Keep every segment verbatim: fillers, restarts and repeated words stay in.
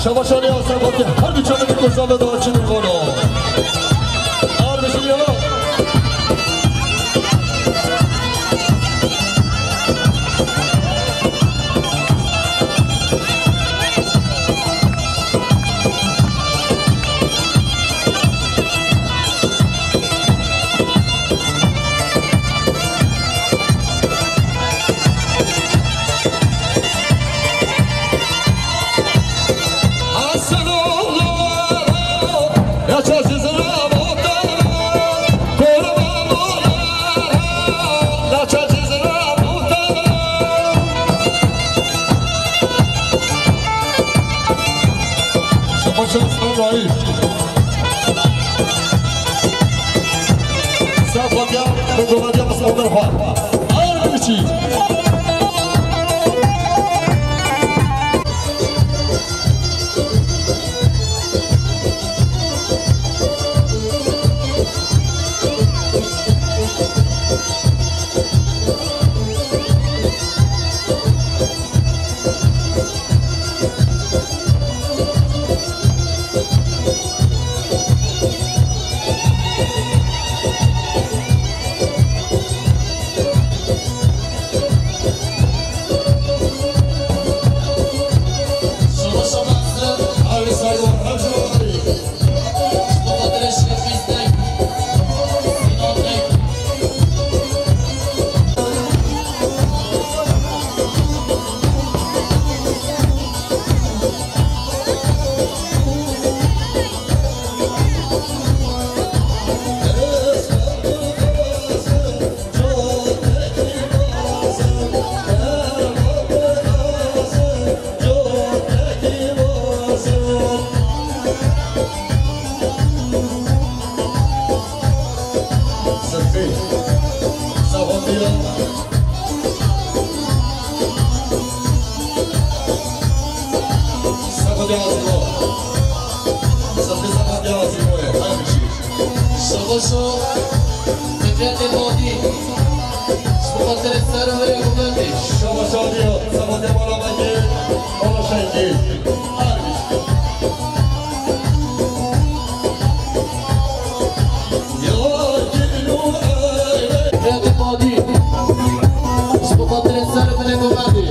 Şabaşanê Aslan Fatih, her du çavê di kursa ve daçin û vano. Ar bişin yala. Şabaş Aslan Raîf. Sağ ol ya, bu dolayı Mustafa Merhaba. Ağır bir şey. Şabaşo, Fikretê Badî, ji bo xatirê ser û virê hikûmetê. Şabaş Badî, Sebatê Balabekê, Bala Şengî. Fikretê Badî, ji bo xatirê ser û virê hikûmetê.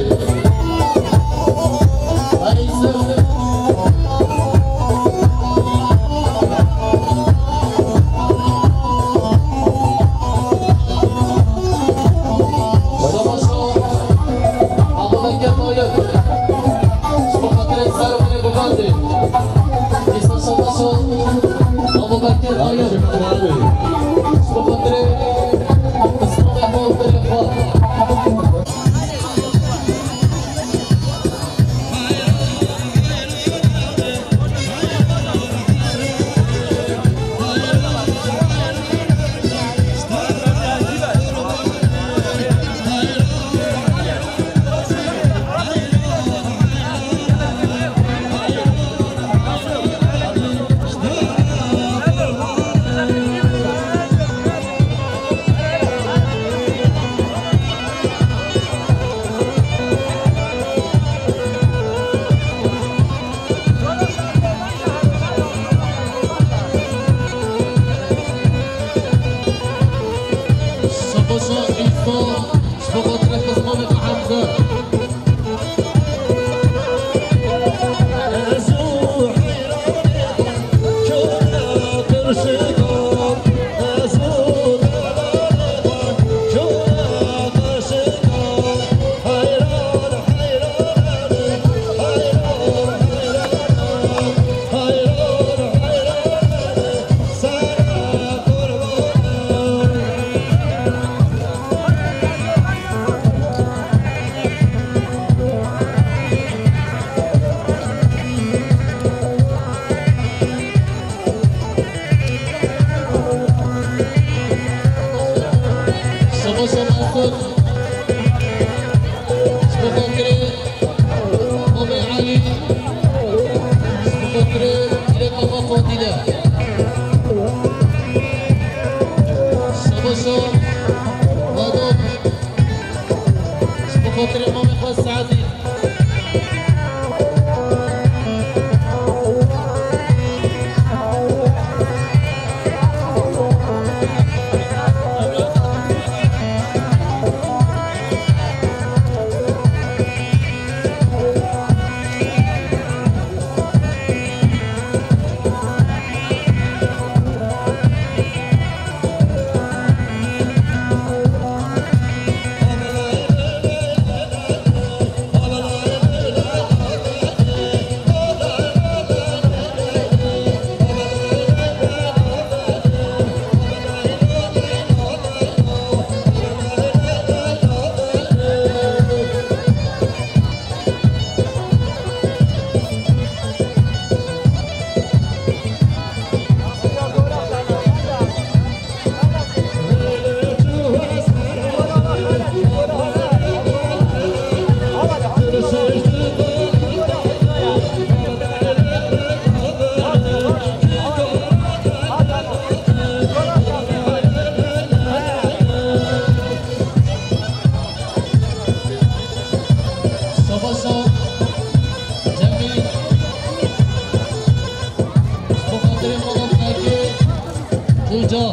Hoca,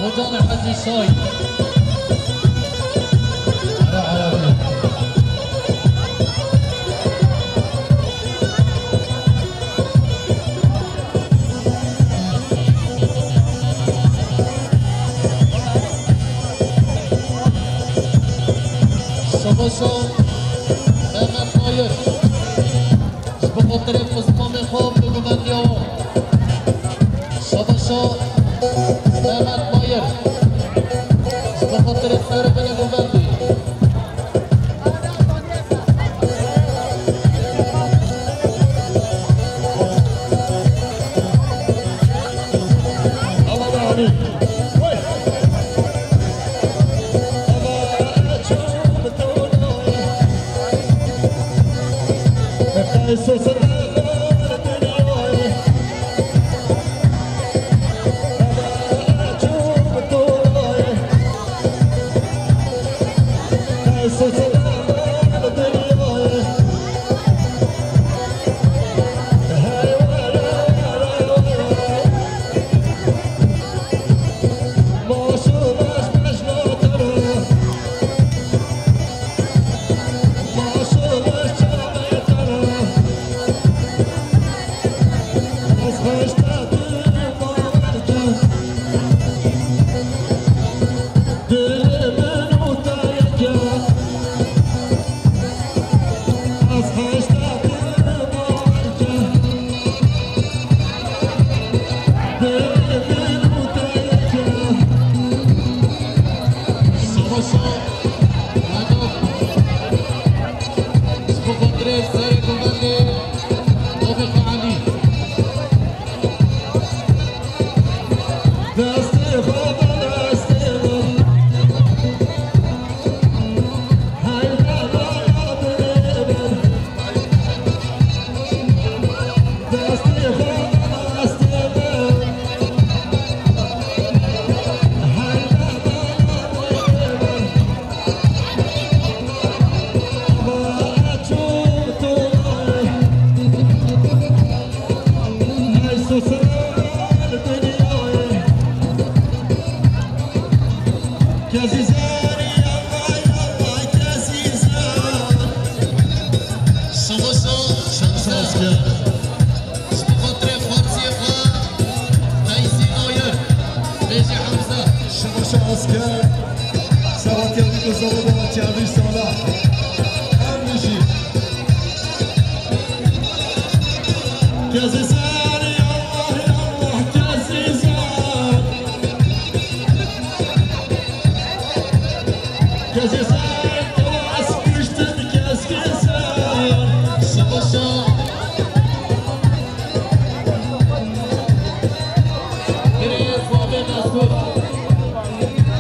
Hoca Hacı Say. Ara, ara, ara. Şabaşa Mehmet Bayır. Ji bo xatirê qizmanê xwe bi guvendiya wan. Şabaşa Mehmet Bayır. Ji bo xatirê serê bine guvendî. Şabaşa Asker. Şabaşa Asker. Şeva kevî ku zewda çevî sala. Her nişî. Kezî ser, ya Allah, ya Allah, kezî ser. Kezî ser, ez kuştim, kezî ser. Şabaşa. Birêz Babê Mesûd.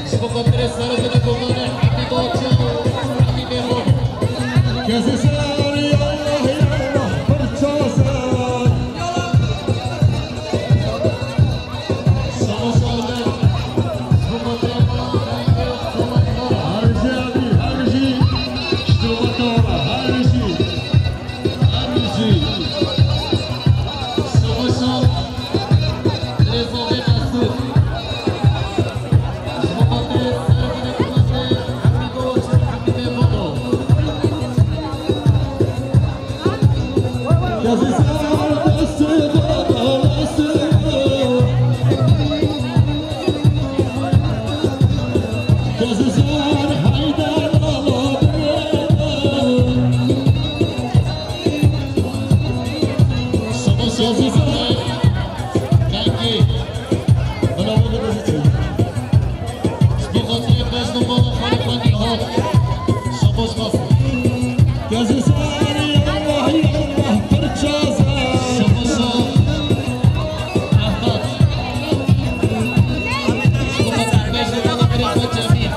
Ji bo xatirê serê bide gumanê Hemî Baço, Hemî Mêmon. Kezî ser, ya Allah, ya Allah, pirça ser. Şabaş Ahmet. Ji bo xatirê Hemî Mêmon. Her jî, her jî. Ji bo xatirê Hemî Mêmon. Şabaş Aziz Xanê, Kengî, Bila Wegid Aziz. Ji bo xatirê bejn û mala xalê xwe Nîhat. Şabaş Aziz. Kezî ser, ya Allah, ya Allah, pirça ser. Şabaş Ahmet. Ji bo xatirê bejn û mala birê xwe Cemîl.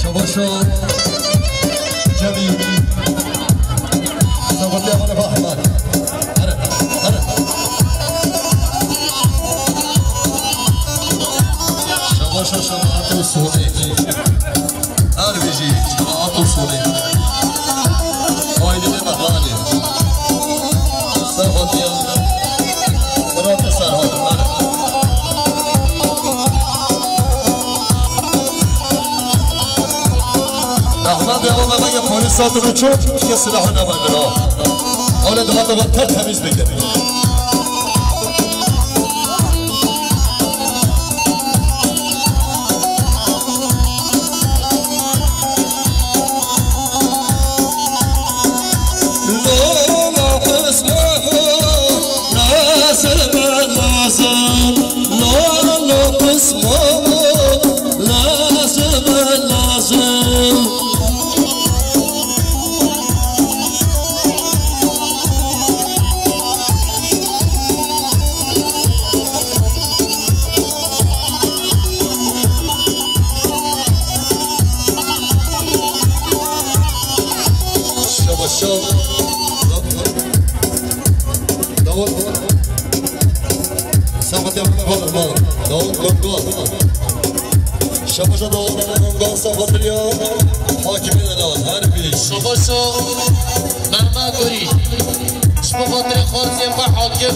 Şabaşo Cemî. Sabatiya mala Bahman. Here, here. Şabaşo şabahatê Sûdê. Her bijî şabahatê Sûdê. Aydin Mehmanî. Sabatiya. Bira te ser hatin, bira. Rehmet ya, o bebek polis satın uçu, kes silahı ne var, bira. Öyle daha da tertemiz bir. Şabaş, şabaş. Davut. Samet yapma, bak, bak. Davut, bak, bak. Şabaşa Davut, bak, bak, Samet ya. Hakimine lazım, her bir iş. Şabaşa Mehmet Guri. Ji bo xatirê xaltiyên xwe hakim.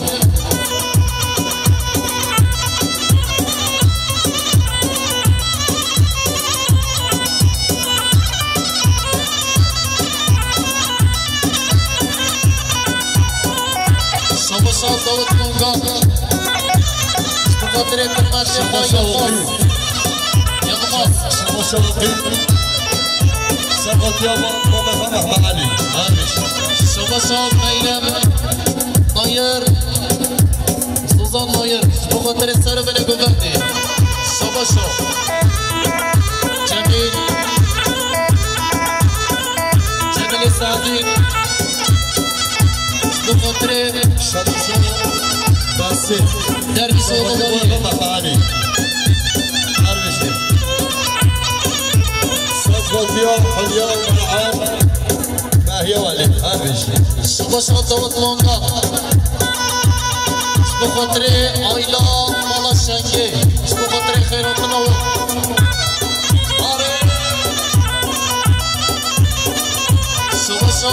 Şabaşa Dawid Kongan. Ji bo xatirê Şabaşa Yilmaz. Şabaşa Yilmaz. Şabaşa Meyrem. Xatirê ser û binê govendê. Şabaşo. Cemîl. Cemîlê Sadî. Ji bo xatirê Şabaşo. Basit. Dervîş oğlu Baba, Baba, Baba, Baba. Dervîşê. Saz gotiya, Hulya, Mehmet. Behiye welê, her bijî. Şabaşa Dawid Manga. Ji bo xatirê aîla mala Şengê. Ji bo xatirê xeyratina we. Are. Şabaşa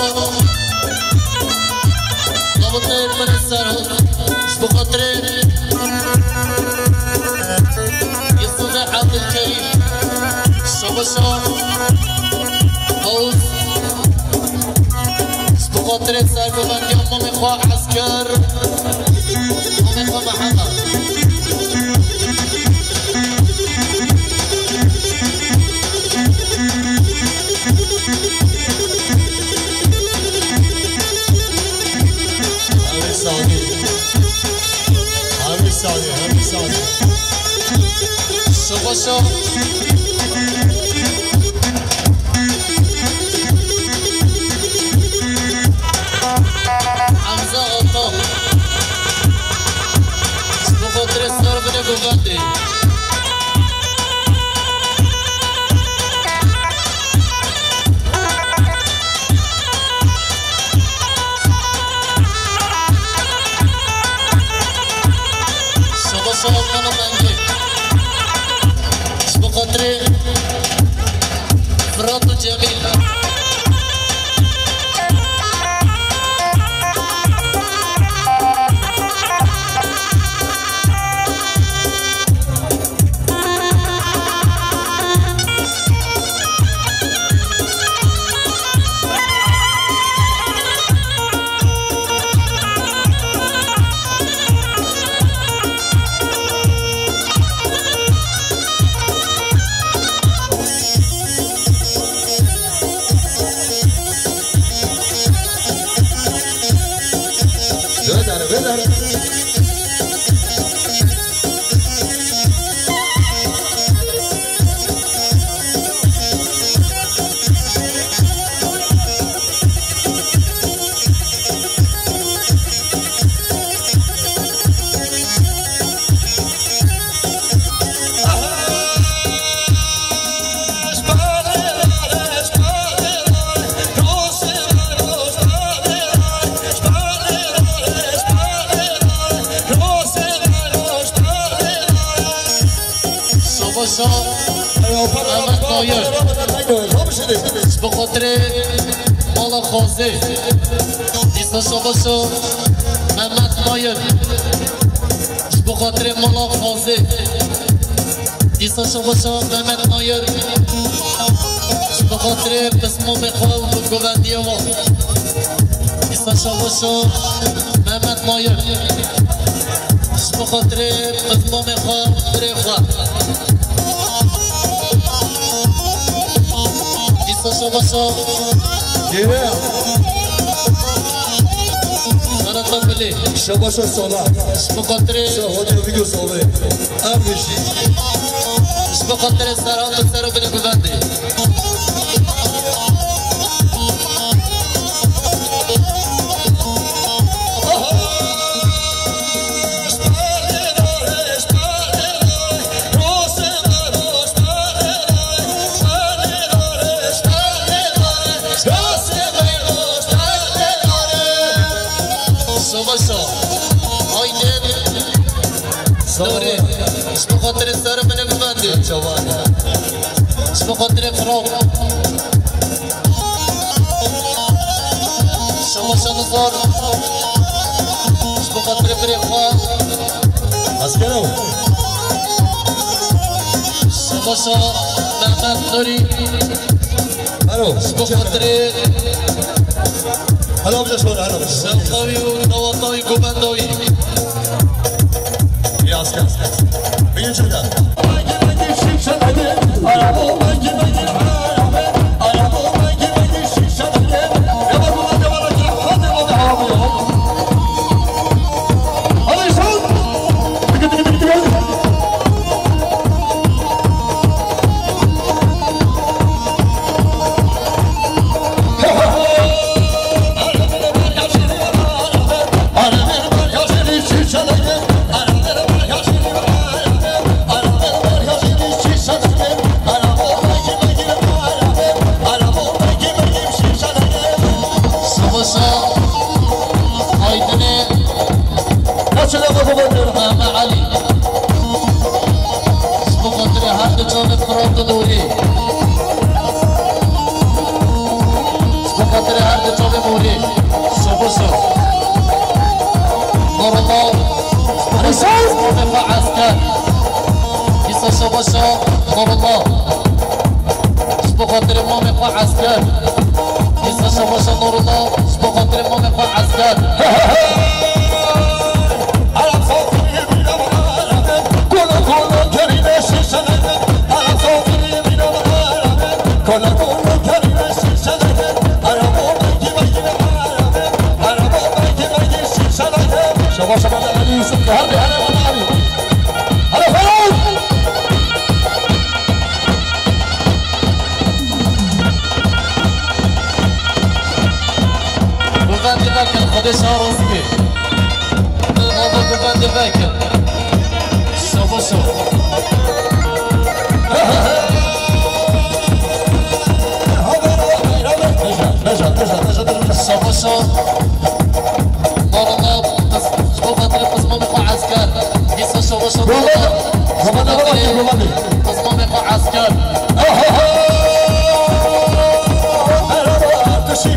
Dawid Mêr Serhat. Ji bo xatirê Yusufê Abdulkerîm. Şabaşa Havuz. Ji bo xatirê sergovendiya mamê xwe Esker. Mamê xwe Mihemed. Abi sağ ol. Abi sağ ol, abi sağ ol. Şabaşa. Hamza Altan. Ji bo xatirê ser binê govendê. Şabaşa Almana Mengê. Ji bo xatirê Firat û Cemîl. Vedar, vedar. Şabaşa Mehmet Nayir. Ji bo xatirê mala Xwazê. Dîsa şabaşa Mehmet Nayir. Ji bo xatirê mala Xwazê. Dîsa şabaşa Mehmet Nayir. Ji bo xatirê pismamê xwe û govendiya wan. Dîsa şabaşa Mehmet Nayir. Ji bo xatirê pismamê xwe, birê xwe. Dîsa şabaşa. Gêre. Sanata Bilê. Şabaşa Sala. Ji bo xatirê. Sa hodiya Vigor Sala. Em jî. Ji bo xatirê Serhat û Sero binê govendê. Savaşa. Haydi. Sağ ol. Dorê. Ji bo xatirê ser û binê govendê. Çavan. Ji bo xatirê Firat. Savaşa Nizar. Ji bo xatirê birê xwe. Askero. Savaşa Mehmet Nurî. Alo. Ji bo xatirê. Helo, bije şor, helo. Selxawî û dawatayî gomendawî. Ya asker. Birinci de. Aydinê Mehmet Elî. Ji bo xatirê her du çavê firat û dorî. Ji bo xatirê her du çavê morî. Şobo şo. Norullah. Ji bo xatirê esker. Îsa şobo şo. Norullah. Ji bo xatirê mamê xwe esker. Îsa şobo şo Norullah. Ji bo xatirê mamê xwe esker. Şabaş, şabaş, Elî Yusuf, her bir hele, hele, hele. Guvendî vekin, Xwedê şaroz bê. Nava guvendî vekin. Şabaş o. Şabaş o. Norullah, qız, ji bo xatirê qizmanê xwe esker. Dîsa şobo şobo. Qizmanê xwe esker. Şebekeya Nas Dayî. Şebekeya Nas Dayî.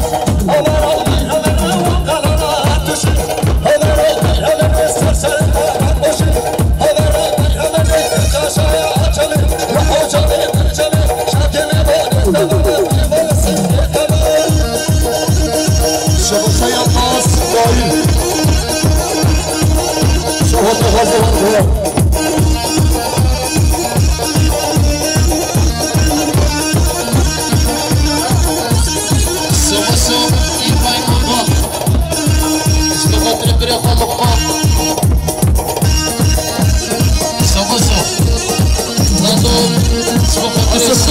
Şebekeya Nas Dayî. Şebekeya Nas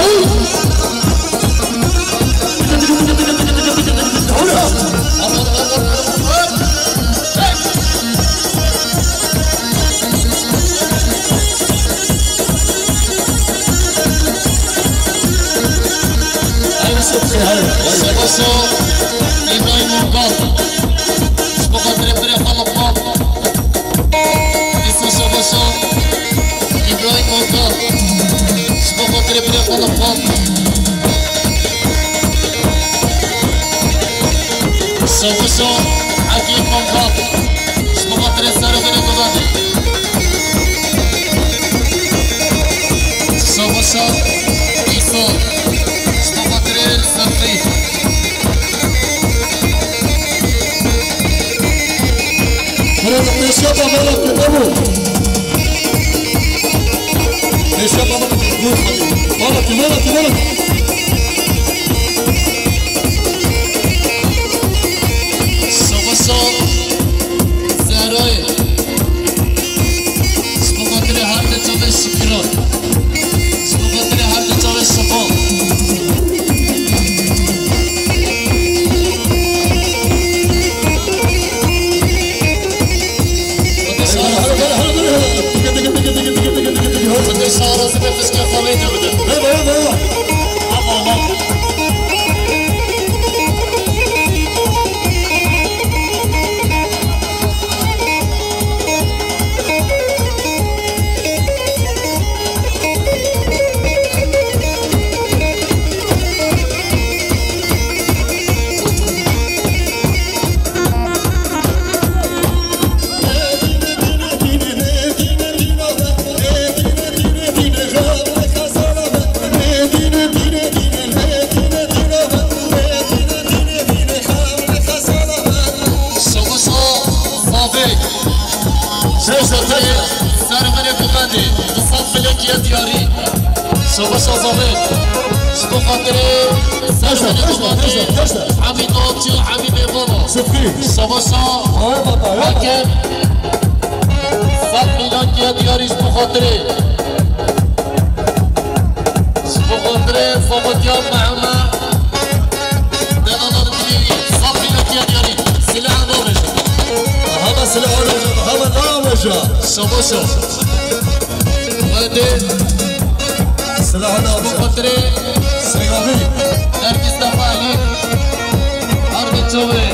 Dayî. Şebaşo Îbrahîm Organ. Ji bo xatirê birê xwe li xwe. Dîsa şebaşo Îbrahîm Organ. Ji bo xatirê birê xwe li xwe. Şebaşo Hekîm Organ. Ji bo xatirê serê binê guvendê. Şebaşo Îsa. Ji bo xatirê Sefrî. Pêşiya bavara tu hebû. Pêşiya bavara tu hebû. Bavara tu, bavara tu, bavara tu. Şebaşo Zehrayê. Ji bo xatirê her du çavê şikiran. Ji bo xatirê her du çavê şifa. Xwedê şarazî be, fişkê xwe wê de bide. Ama, ama. Şebaşo Zavê. Teze, teze. Servanê Guvendê. Du sed filekiye diyarî. Şebaşo Zavê. Ji bo xatirê servanê Guvendê. Teze, teze, teze. Hemî Dolçî û hemî mêvana. Şebaşo Hakem. Sed filekiye diyarî ji bo xatirê. Ji bo xatirê Zavetiya Mehme. Delala Dilî, sed filekiye diyarî. Silaha navêje. Hema silaha navêje, hema navêje. Şebaşo. Hadi. Silaha navêje. Ji bo xatirê Seyavî. Nergis Defa Elî. Arda Çavê.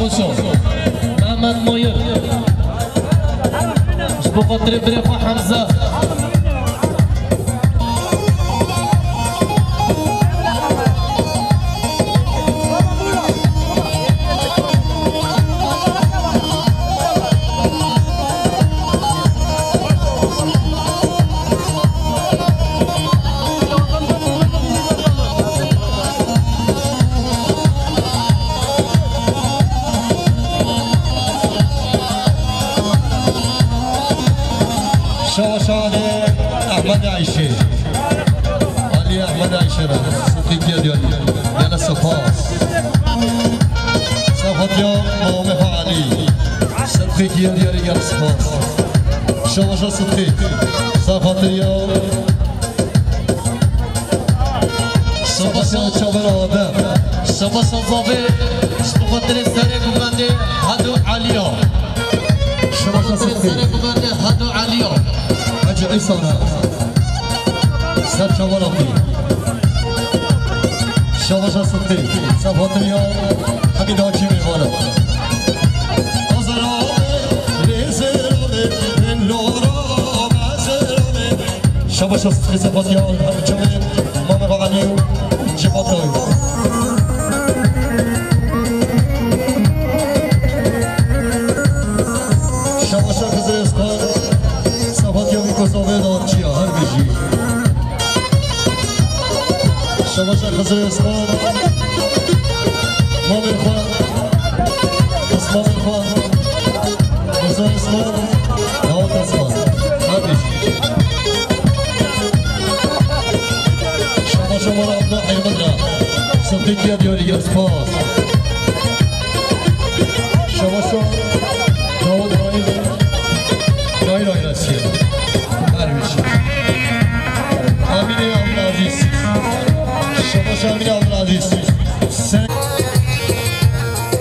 Mehmet Moyir. Ji bo xatirê birê xwe Hemze. Şawa şawa de Ehmed Ayşe. Ali Ehmed Ayşe re. Sıdkı Diyar. Gele spas. Safatiya Muhammed Ali. Sıdkı Diyar, gele spas. Şawa şawa Sıdkı. Safatiya Şabaşa çavan Adem. Şabaşa zavê, ji bo xatirê serê guvendê Hedo Aliya. Şabaşa Xatirê Sıdkı. Serê guvendê Hedo Aliya. Hacı İsa re. Ser çavan Adem. Şabaşa Sıdkı. Safatiya Hemîd Hakimî vana. Azra, Rêzê, Rêzê, Lora, Rêzê, Rêzê. Şabaşa Sıdkı Sefatiya Çavê Mame ve Ali Cevat Dayı. Şabaşa Xizir Eskan Sefatiya Vîko Zavê Dançiya her bijî. Şabaşa Xizir Eskan Mame xwe Esma Esma. Esma Esma. Dawat Esma. Hadi. Şabaşa Mala Abdullah Heyman'la. Sıdkı Diyar, gel spas. Şabaşa Dawat Rahim. Rahim Rahim Asiye. Derviş. Amine Abdülaziz. Şabaşa Amine Abdülaziz. Sen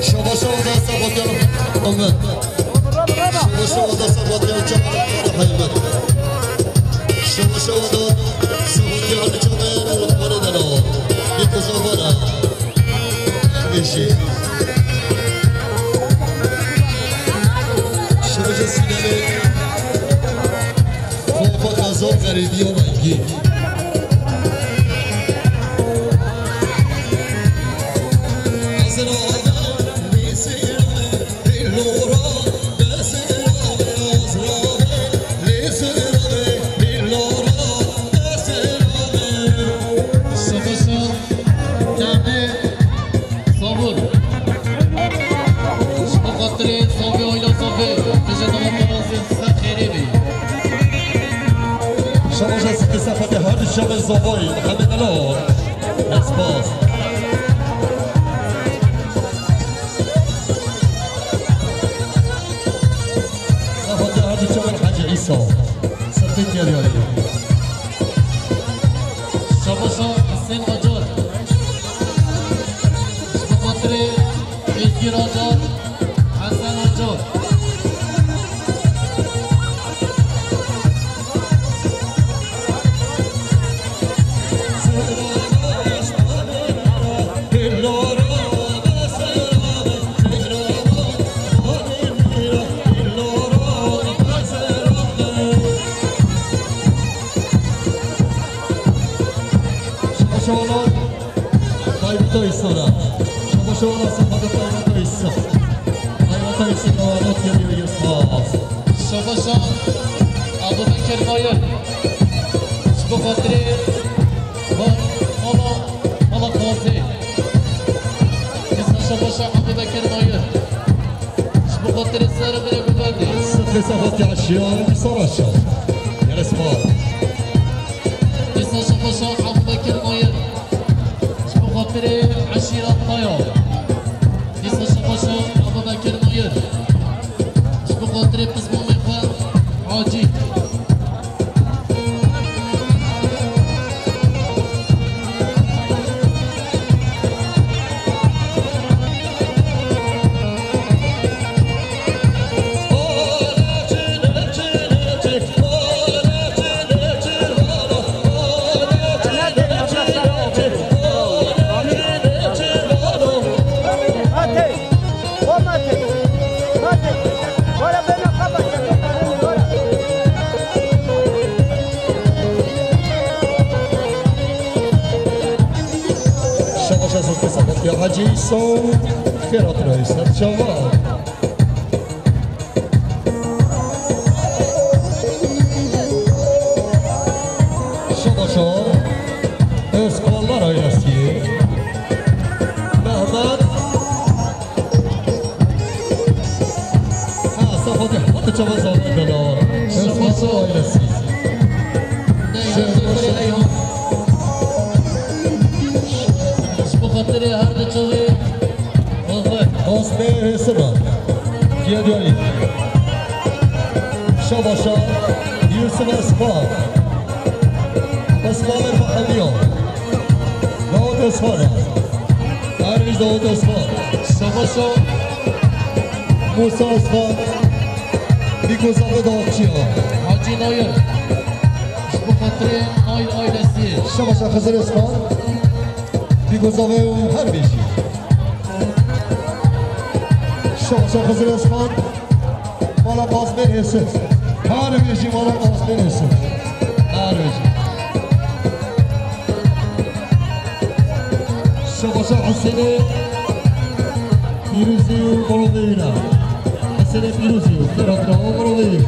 Şabaşa Oda Sabatyan Ahmet. Şabaşa Oda Sabatyan Çaban Ahmet. Şabaşa Oda Sabatyan Çaban Ahmet. Bir kız var ha. Eşi. Şabaşa Sinan'ı. Kopa kazan garibiya mengî. Şabaşa Kame Sabûr. Ji bo xatirê Sabê, oya Sabê, tu ji nava parasê ser xêrê bî. Şabaşa Sıdkı Sefatiya her du çavê Zavayî, Mihemed Elo. Espas. Sefatiya her du çavên Hacı İsa. Sıdkı Diyar. Şabaşa Hüseyin Acar. Ji bo xatirê Êzgîr Acar, Hesen Acar. Şabaşa Taybet Oysa. Şabaşa Sefada Taybet Oysa. Taybet Oysa, Taybet Oysa. Şabaşa Abu Bekir Nayir. Ji bo xatirê mala, mala Qazê. Dîsa şabaşa Abu Bekir Nayir. Ji bo xatirê serê birê guvendê. Sifrê Sefat Yaşiyan, Saraşa. Gel Esma. Dîsa şabaşa Abu Bekir Nayir. Ji bo xatirê eşîra Taya. Dîsa şabaşa Abu Bekir Nayir. Ji bo xatirê pismamê xwe Hacî. Hecî Îso, xêr hatin, ser çava. Şabaşa, Özkanlar ailesi. Mehmet. Ha, Safa de, hadi çava zaten bela. Özkan ailesi. Ji bo xatirê her du çavê. Osman Hêsina. Diye diye. Şabaşa. Yusuf Esma. Osman Mahemiyo. Davut Osman. Erviş Davut Osman. Şabaşa. Musa Osman. Bîko Zafê Davutçiya. Hacî Nayir. Ji bo xatirê Nayir ailesî. Şabaşa Xizir Osman. Bîko Zafê û her bêjî. Şabaşa Xizir Osman. Mala Qasmên Hêsir. Her bêjî mala Qasmên Hêsir. Her bêjî. Şabaşa Husênê Pîrozî û mirovê wî ne. Husênê Pîrozî û Ferhat Rawa mirovê wî.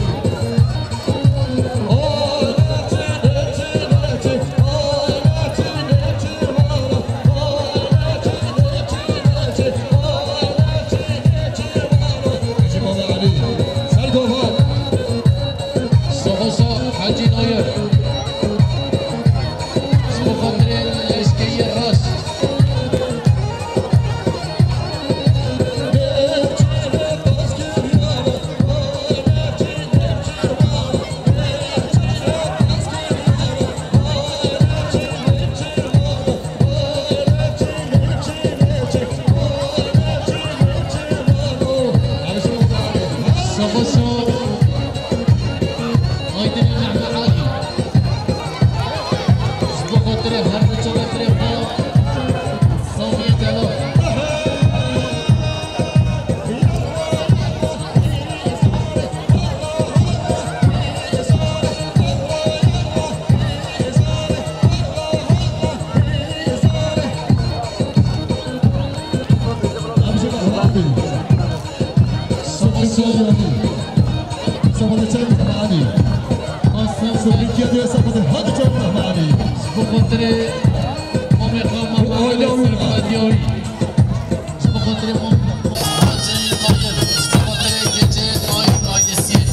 Savaşa Hacî Nayir. Ji bo xatirê leşkeriyê reş. Savaşa Aydin Mehmet Ali. Ji bo xatirê her du çavê xirê xwe, Samiyê Delal. Savaşa. Savaşa. Savaşa. Hadi çabuk, hadi. Ji bo xatirê mamê xwe, Mehmet Serkadiyaî. Ji bo xatirê mam-, Hacî Nayir. Ji bo xatirê gecê Nayir ailesiyê.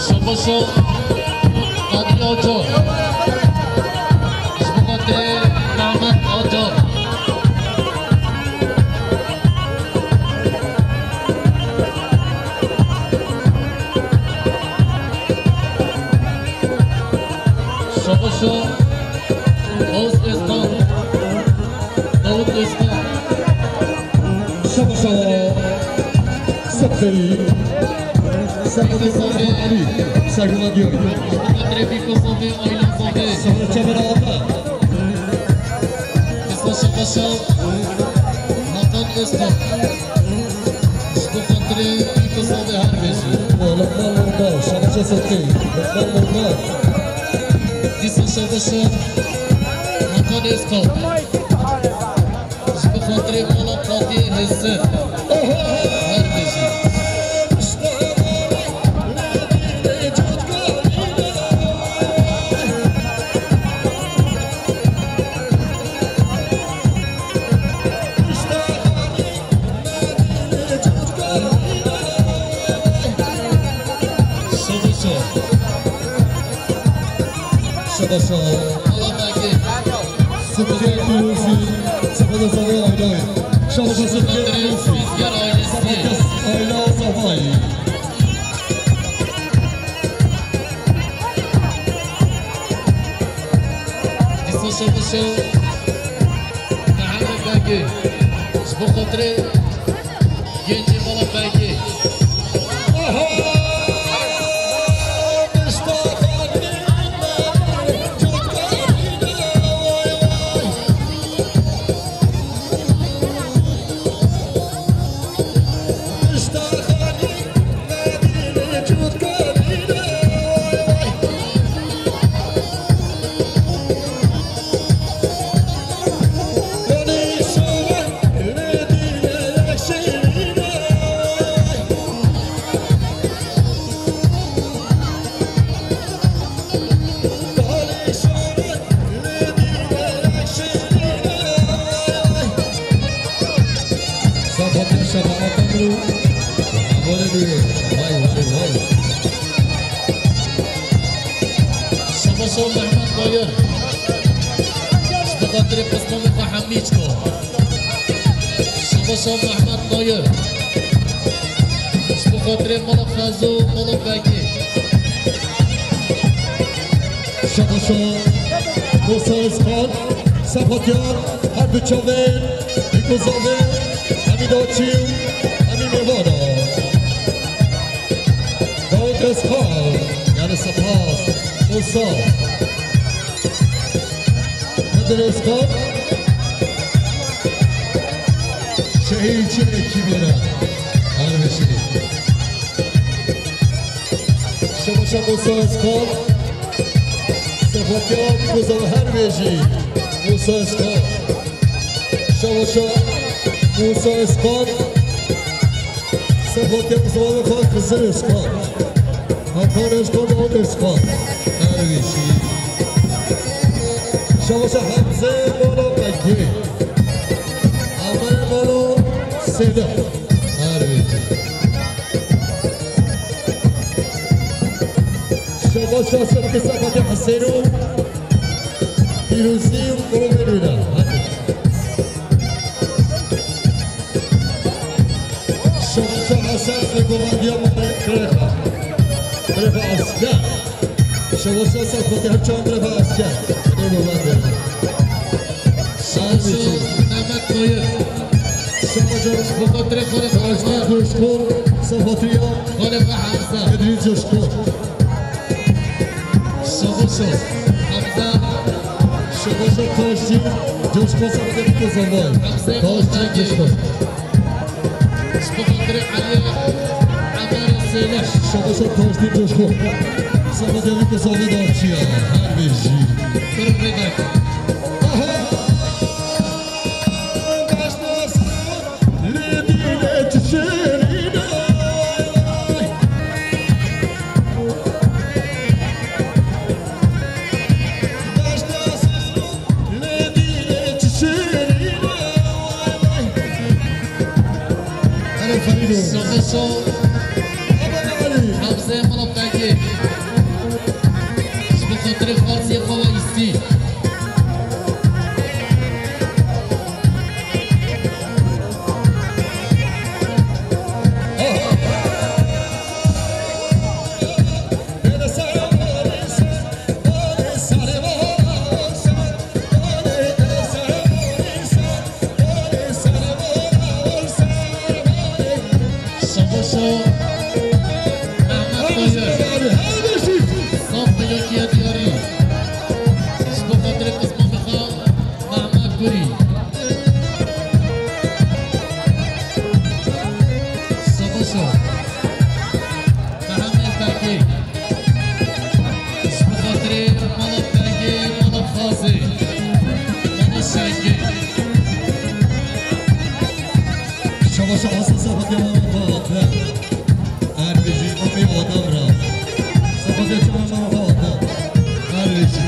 Savaşa Kadriye Acar. Ji bo xatirê Mehmet Acar. Savaşa Oğuz Özkan. Davut Özkan. Savaşa Seferi. Savaşa Ali. Serkan Adyar. Trafik Kosovê, Aylan Zavê. Savaşa Çemen Altan. Kısa Savaşa Hakan Özkan. Ji bo xatirê Pîrozavê her bêjî. Lokman Mordar, Şabaşa Sirtê. Lokman Mordar. Dîsa Şabaşa Hakan Özkan. Ji bo xatirê mala Qadiyê Hêsir. Her bêjî. Başa. Sibirgeh Pîrozî, Sibirgeh Zahayê Aylay. Şabaşa Sibirgeh Pîrozî. Sibirgeh Ayla Zahayê. Dîsa şabaşa Mihemed Begê. Ji bo xatirê Gencê mala Begê. Şabaşo Mehmet Bayır. Ji bo xatirê pismamê xwe Hemîçko. Şabaşo Mehmet Bayır. Ji bo xatirê mala Xezo, mala Begê. Şabaşo Musa Özkan, Sefotiyar, her du çavên, Nîko Zavê, hemî daçî û hemî mêvana. Dawid Özkan, yani Sepas, Musa. Hıdır Özkan. Şehir için ekibine. Harbi şey. Şabaşa Musa Özkan. Sefotya Musa her vêjî. Musa Özkan. Şabaşa Musa Özkan. Sefotya Musa Özkan, Xizir Özkan. Hakan Özkan, Davut Özkan. Her vêjî. Şabaşa Hemze Mala Begê. Hemze Mala Sêdeh. Her vêjî. Şabaşa Sefotya Hesêno. Pîrozî û mirovên wî ne. Hadi. Şabaşa Hesen ve Gomandiya Mare Krexa. Krexa asker. Şabaşa Sefotya her çawa Krexa asker. Ne Gomandiya. Şabaşa Mehmet Bayır. Şabaşa Sefotya Krexa. Şabaşa Coşkun. Sefotya. Krexa Hamza. Edris Coşkun. Şabaşo Hemze. Şabaşo Taşçı, Coşko Sefotya Kozanday. Hemze Taşçı Kozanday. Coşko. Ji bo xatirê Elî Emer Sêleş. Şabaşo Taşçı Coşko. Sefotya Kozanday daçiya. Her vêjî. Kırım Vedak. Aha! Şabaşo Hemze Mala Begê. Ji bo xatirê Farsiyê xwe ve îstî. Şabaşo Mehmet Bayır. Saf peyakiya diyarî. Ji bo xatirê qisma Mixal Mehmet Gurî. Şabaşo Mehmet Begî. Ji bo xatirê mala Begê, mala Xazê, mala Şengê. Şabaşa Hasan Sefotya mala Xazê. Her bijî, Amê Adam ra. Sefotya çawa mala Xazê. Her bijî.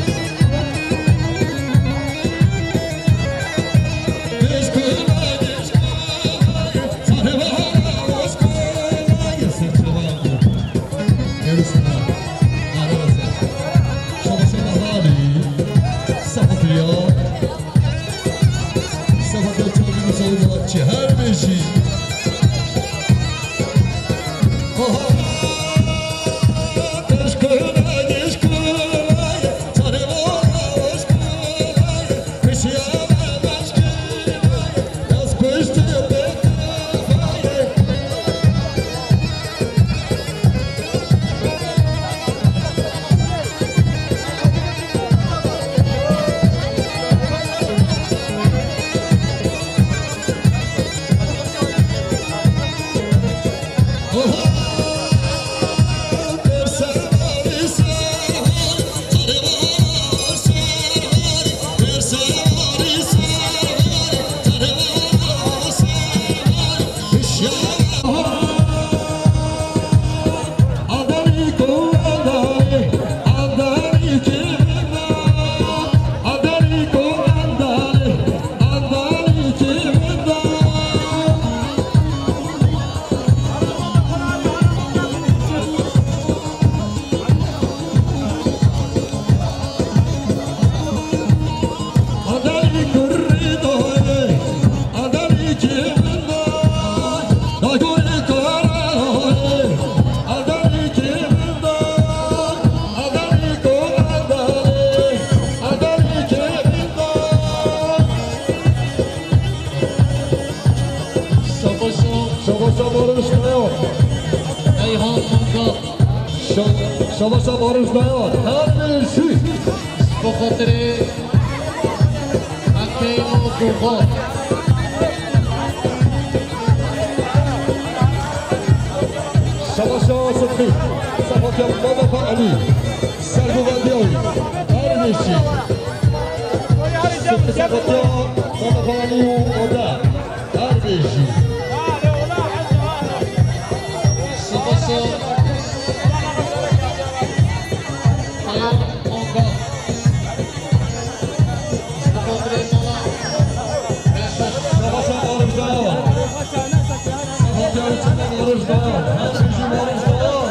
Şa-, şabaşa Barış Dayan. Her bir şey. Bi xatirê Hekeymo Gogo. Şabaşa Sıdkî. Sefatiya Mustafa Ali. Serbu Valdiyawi. Her bir şey. Sefatiya Mustafa Ali Oda. Her bir şey. Sefasa. Aya Tonga. Sefasa Barış Dayan. Sefasa Barış Dayan. Her bir şey Barış Dayan.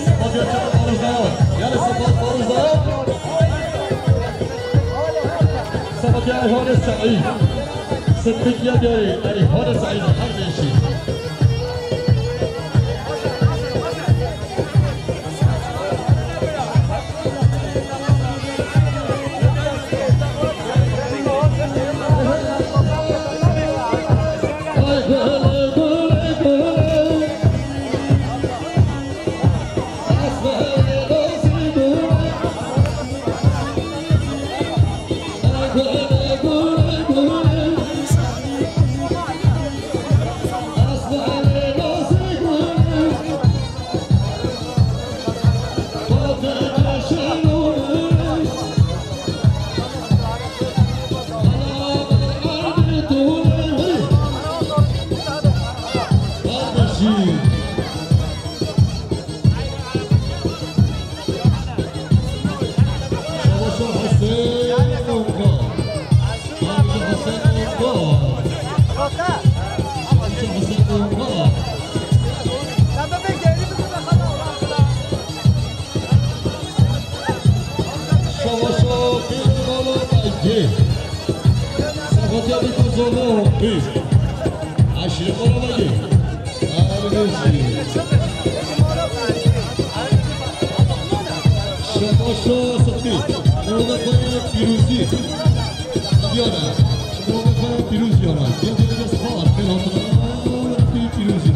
Sefasa Barış Dayan. Yani Sefasa Barış Dayan. Sefasa Ayhan Said. Sıddık Yadari. Ayhan Said. Her bir şey. Şavaşa bir bala belge. Sefatiya bir kozonu bir. Aşırı bala belge. Şebaşo Sıdkî. Oda koyun pîrozî. Diyana. Oda koyun pîrozî yana. Gel gel gel spas. Gel hatırına. Pîrozî.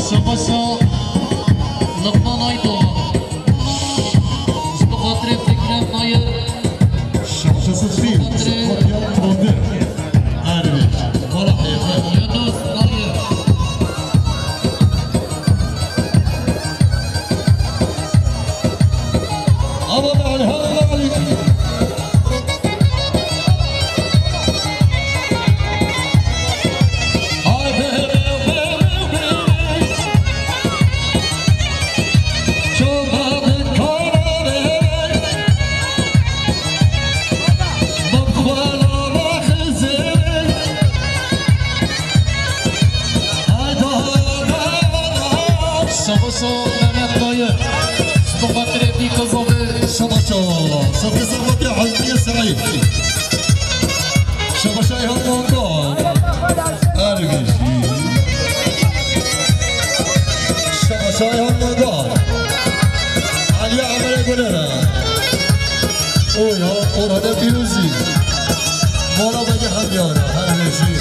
Şabaşa Luqman Aydoğan. Ji bo xatirê Fikret Nayir. Şaşası Fîl. Xatirê Fatya Badir. Erbil. Wala hêfe. Yunus Nayir. Ama ben her Şabaşa Mehmet Nayir. Ji bo xatirê vî kozovê şabaşa. Sefê Sefotê Hezmiyê Seîd. Şabaşa Eyhan Mongo. Ergişî. Şabaşa Eyhan Mongo. Aliye Emre Gulera. Oya Orhan'e Piruzi. Mola Bagi Hamyana. Ergişî.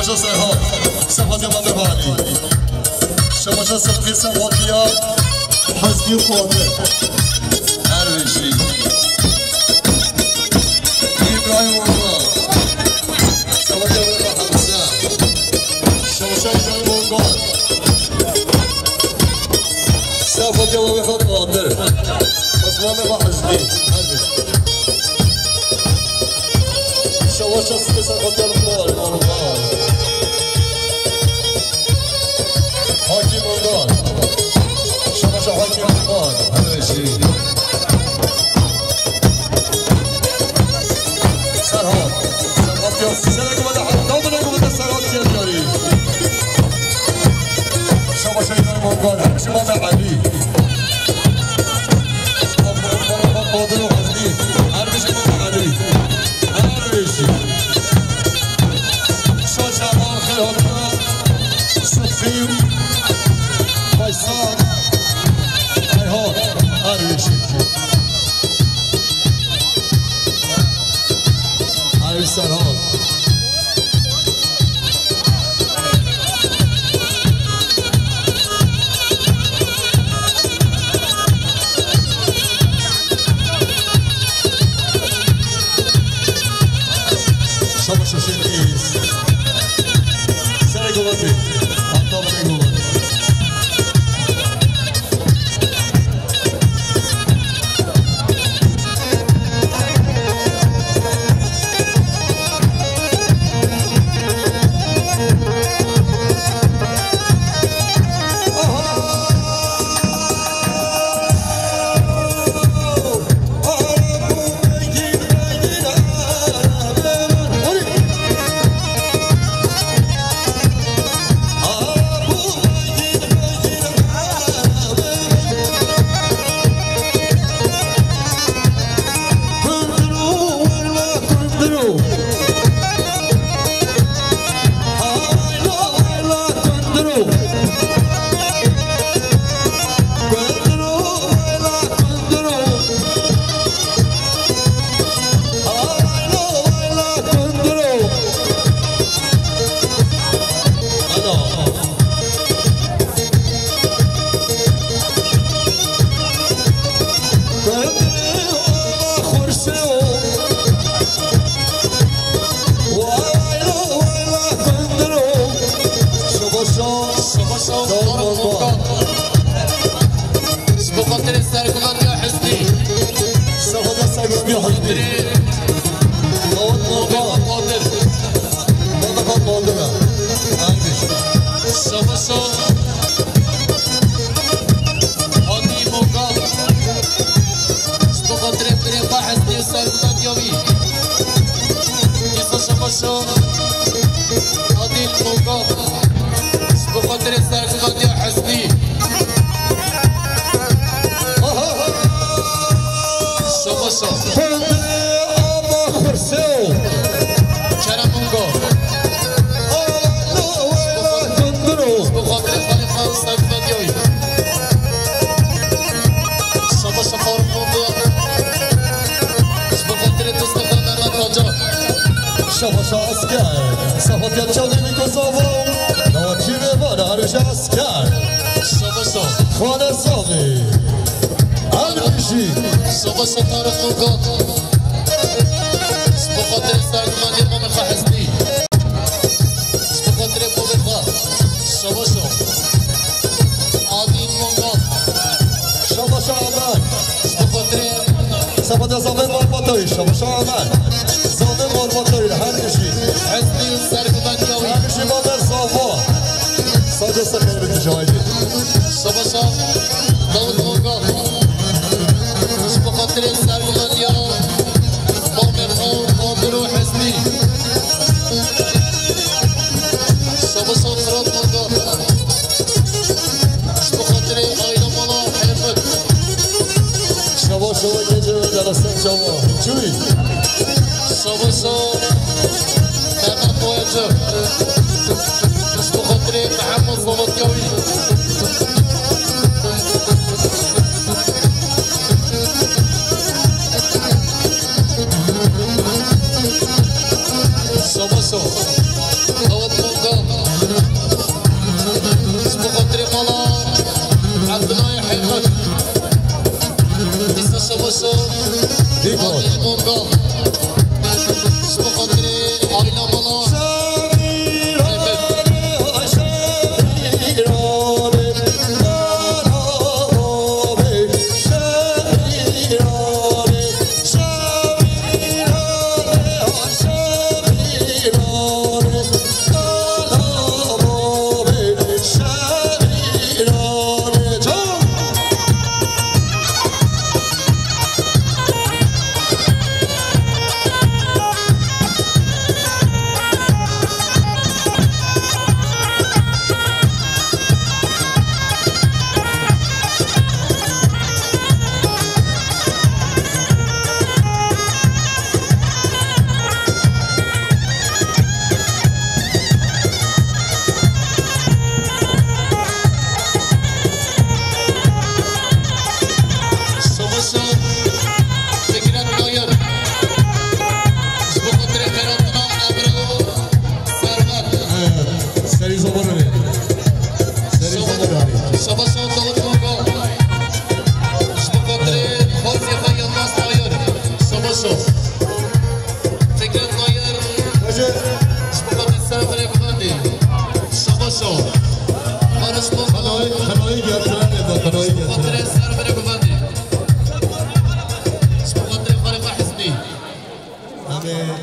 Serhat, Sefatiya Mehmet Ali. Şemaşa Sefatiya Hezbî Qadir. Her wê jî. Îbrahîm Orhan. Sefatiya Mehmet Hemze. Şemaşa İbrahîm Orhan. Sefatiya Mehmet Qadir. Osman Mehmet Hezbî. Her wê jî. Şevaşa sibê ser xwe gel xwar, xwar. Hakîm Ondan. Şevaşa Hakîm Ondan. Her wê jî. Serhat. Serhat ya. Serhat ya. Serhat ya. Serhat ya. Şevaşa Ondan. Her şey Mehmet Ali. Qadir û Hezbî. Her şey Mehmet Ali. Her wê jî. Şaş Aman xêr hatina. Sifî. Faysal. Ferhat. Her wê jî. Her wê Serhat. Şaba şaşêr êz. Serê govatê. Hatta binê govatê. Ji bo xatirê serguvan ya Hesnî. Serguvan ya Hesnî. Dawet Morgan. Morgan Morgan. Şabaşo. Hadi Morgan. Ji bo xatirê birê xwe Hesnî û serguvan ya wî. Îsa şabaşo. Adil Morgan. Ji bo xatirê serguvan ya Hesnî. Şabaşo. Xwendinê ava xurse. Kerem Ungo. Xwendino. Ji bo xatirê xalê xwe û serguvan ya wî. Şabaşo Faruk Ungo. Ji bo xatirê dostê xwe Mehmet Acar. Şabaşa esker. Sefatiya çavê Mîko Zavo. Navakî ve vana her wê jî esker. Şabaşa. Xane Zavê. Elbijî. Şabaşa Tarık Nurgan. Ji bo xatirê serguvanê mamê xwe Hesnî. Ji bo xatirê babê xwe. Şabaşa. Adil Nurgan. Şabaşa Aman. Ji bo xatirê Sefatiya Zavê Malbatayî, Şabaşa Aman. Zavê Malbatayî, her wê jî. Hesnî û serguvan ya wî. Her wê jî Mamer Zava. Sadece sefer bir mücahidi. Şabaşa Davut Morgan. Ji bo xatirê serguvan ya Mamer Qadir û Hesnî. Şabaşa Fırat Morgan. Ji bo xatirê aîla mala Hêfet. Şeva şeva gece ve dalasen çava. Çuy. Şeva şeva Mehmet Boyacı. Ji bo xatirê Mehmet Zavatyawi. Şeva şeva. Dawet Monga. Ji bo xatirê mala Evdinayê Hêxin. Dîsa şabaşa Dîko. Adil Monga. Ji bo xatirê aîla mala Hêxin. Savaşa Fikret Nayir. Ji bo xatirê qeratina Ebra û Servet. Serî zobanê. Serî zobanê. Savaşa Dawit Monga. Ji bo xatirê xwezî xwe Yilmaz Nayir. Savaşa Fikret Nayir. Ji bo xatirê Serverê Xwendî. Savaşa Barış Monga. Xanayî, xanayî getirenê de, xanayî getirenê.